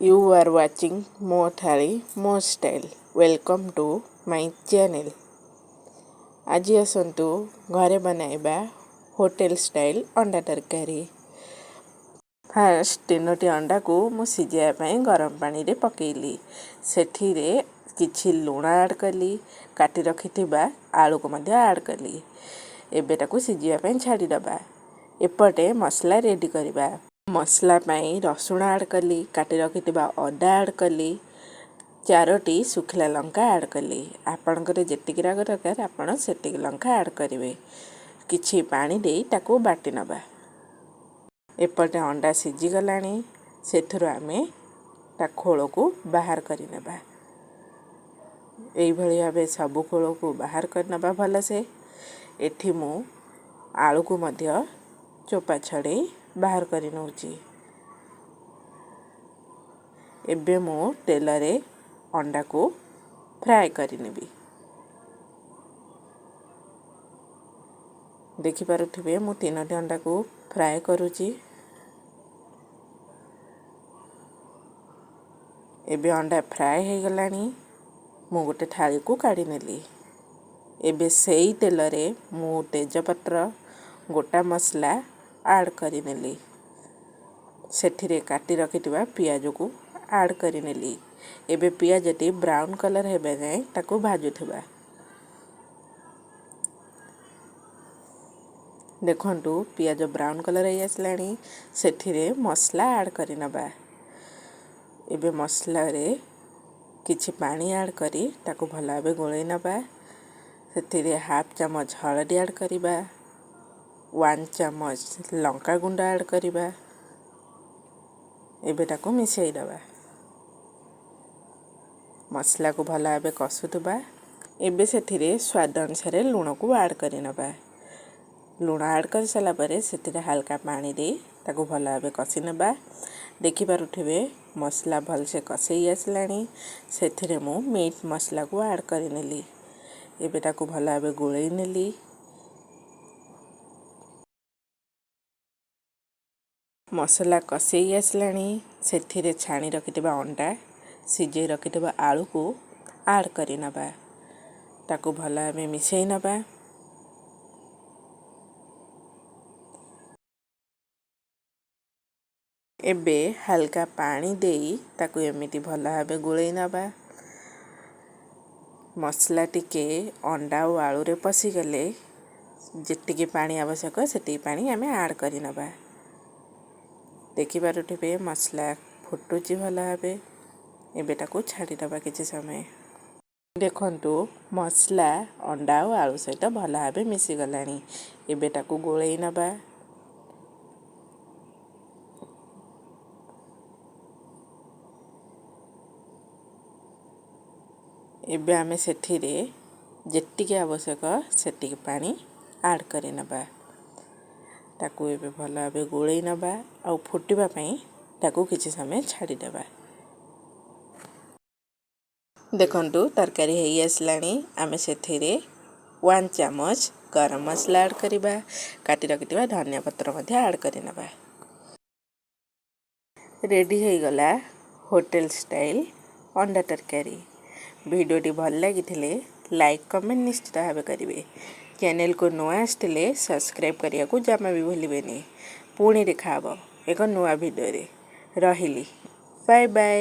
You are watching ମୋ ଥାଳି ମୋ style. Welcome to my channel. ଆଜି ଆସନ୍ତୁ ଘରେ ବନାଇବା ହୋଟେଲ ଷ୍ଟାଇଲ୍ ଅଣ୍ଡା ତରକାରୀ। ଫାଷ୍ଟ ତିନୋଟି ଅଣ୍ଡାକୁ ମୁଁ ସିଝାଇବା ପାଇଁ ଗରମ ପାଣିରେ ପକାଇଲି। ସେଥିରେ କିଛି ଲୁଣ ଆଡ଼୍ କଲି, କାଟି ରଖିଥିବା ଆଳୁକୁ ମଧ୍ୟ ଆଡ଼୍ କଲି। ଏବେ ତାକୁ ସିଝିବା ପାଇଁ ଛାଡ଼ିଦେବା। ଏପଟେ ମସଲା ରେଡ଼ି କରିବା। ମସଲା ପାଇଁ ରସୁଣ ଆଡ଼୍ କଲି, କାଟି ରଖିଥିବା ଅଦା ଆଡ଼୍ କଲି, ଚାରୋଟି ଶୁଖିଲା ଲଙ୍କା ଆଡ଼୍ କଲି। ଆପଣଙ୍କର ଯେତିକି ରାଗ ଦରକାର, ଆପଣ ସେତିକି ଲଙ୍କା ଆଡ଼୍ କରିବେ। କିଛି ପାଣି ଦେଇ ତାକୁ ବାଟି ନେବା। ଏପଟେ ଅଣ୍ଡା ସିଝିଗଲାଣି, ସେଥିରୁ ଆମେ ତା ଖୋଳକୁ ବାହାର କରିନେବା। ଏଇଭଳି ଭାବେ ସବୁ ଖୋଳକୁ ବାହାର କରିନେବା ଭଲସେ। ଏଠି ମୁଁ ଆଳୁକୁ ମଧ୍ୟ ଚୋପା ଛଡ଼େଇ ବାହାର କରି ନେଉଛି। ଏବେ ମୁଁ ତେଲରେ ଅଣ୍ଡାକୁ ଫ୍ରାଏ କରିନେବି। ଦେଖିପାରୁଥିବେ, ମୁଁ ତିନୋଟି ଅଣ୍ଡାକୁ ଫ୍ରାଏ କରୁଛି। ଏବେ ଅଣ୍ଡା ଫ୍ରାଏ ହେଇଗଲାଣି, ମୁଁ ଗୋଟେ ଥାଳିକୁ କାଢ଼ି ନେଲି। ଏବେ ସେଇ ତେଲରେ ମୁଁ ତେଜପତ୍ର, ଗୋଟା ମସଲା ଆଡ଼୍ କରିନେଲି। ସେଥିରେ କାଟି ରଖିଥିବା ପିଆଜକୁ ଆଡ଼୍ କରିନେଲି। ଏବେ ପିଆଜଟି ବ୍ରାଉନ୍ କଲର୍ ହେବା ଯାଏଁ ତାକୁ ଭାଜୁଥିବା। ଦେଖନ୍ତୁ, ପିଆଜ ବ୍ରାଉନ୍ କଲର୍ ହେଇ ଆସିଲାଣି। ସେଥିରେ ମସଲା ଆଡ଼୍ କରିନେବା। ଏବେ ମସଲାରେ କିଛି ପାଣି ଆଡ଼୍ କରି ତାକୁ ଭଲ ଭାବେ ଗୋଳେଇ ନେବା। ସେଥିରେ ହାଫ୍ ଚାମଚ ହଳଦୀ ଆଡ଼୍ କରିବା, 1 ଚାମଚ ଲଙ୍କା ଗୁଣ୍ଡ ଆଡ଼୍ କରିବା। ଏବେ ତାକୁ ମିଶାଇ ଦେବା। ମସଲାକୁ ଭଲ ଭାବେ କଷୁଥିବା। ଏବେ ସେଥିରେ ସ୍ୱାଦ ଅନୁସାରେ ଲୁଣକୁ ଆଡ଼୍ କରିନେବା। ଲୁଣ ଆଡ଼୍ କରିସାରିଲା ପରେ ସେଥିରେ ହାଲକା ପାଣି ଦେଇ ତାକୁ ଭଲ ଭାବେ କଷି ନେବା। ଦେଖିପାରୁଥିବେ, ମସଲା ଭଲସେ କଷେଇ ଆସିଲାଣି। ସେଥିରେ ମୁଁ ମିଟ୍ ମସଲାକୁ ଆଡ଼୍ କରିନେଲି। ଏବେ ତାକୁ ଭଲ ଭାବେ ଗୋଳେଇ ନେଲି। ମସଲା କଷେଇ ଆସିଲାଣି। ସେଥିରେ ଛାଣି ରଖିଥିବା ଅଣ୍ଡା, ସିଝେଇ ରଖିଥିବା ଆଳୁକୁ ଆଡ଼୍ କରିନେବା। ତାକୁ ଭଲ ଭାବେ ମିଶାଇ ନେବା। ଏବେ ହାଲକା ପାଣି ଦେଇ ତାକୁ ଏମିତି ଭଲ ଭାବେ ଗୋଳେଇ ନେବା। ମସଲା ଟିକେ ଅଣ୍ଡା ଆଉ ଆଳୁରେ ପଶିଗଲେ ଯେତିକି ପାଣି ଆବଶ୍ୟକ, ସେତିକି ପାଣି ଆମେ ଆଡ଼୍ କରିନେବା। ଦେଖିପାରୁଥିବେ, ମସଲା ଫୁଟୁଛି ଭଲ ଭାବେ। ଏବେ ତାକୁ ଛାଡ଼ିଦେବା କିଛି ସମୟ। ଦେଖନ୍ତୁ, ମସଲା ଅଣ୍ଡା ଆଉ ଆଳୁ ସହିତ ଭଲ ଭାବେ ମିଶିଗଲାଣି। ଏବେ ତାକୁ ଗୋଳେଇ ନେବା। ଏବେ ଆମେ ସେଥିରେ ଯେତିକି ଆବଶ୍ୟକ ସେତିକି ପାଣି ଆଡ଼୍ କରିନେବା। ତାକୁ ଏବେ ଭଲ ଭାବେ ଗୋଳେଇ ନେବା ଆଉ ଫୁଟିବା ପାଇଁ ତାକୁ କିଛି ସମୟ ଛାଡ଼ିଦେବା। ଦେଖନ୍ତୁ, ତରକାରୀ ହେଇ ଆସିଲାଣି। ଆମେ ସେଥିରେ 1 ଚାମଚ ଗରମ ମସଲା ଆଡ଼୍ କରିବା। କାଟି ରଖିଥିବା ଧନିଆ ପତ୍ର ମଧ୍ୟ ଆଡ଼୍ କରିନେବା। ରେଡ଼ି ହେଇଗଲା ହୋଟେଲ ଷ୍ଟାଇଲ୍ ଅଣ୍ଡା ତରକାରୀ। ଭିଡ଼ିଓଟି ଭଲ ଲାଗିଥିଲେ ଲାଇକ୍, କମେଣ୍ଟ ନିଶ୍ଚିତ ଭାବେ କରିବେ। ଚ୍ୟାନେଲକୁ ନୂଆ ଆସିଥିଲେ ସବସ୍କ୍ରାଇବ୍ କରିବାକୁ ଜମା ବି ଭୁଲିବେନି। ପୁଣି ଦେଖାହେବ ଏକ ନୂଆ ଭିଡ଼ିଓରେ। ରହିଲି, ବାଏ ବାଏ।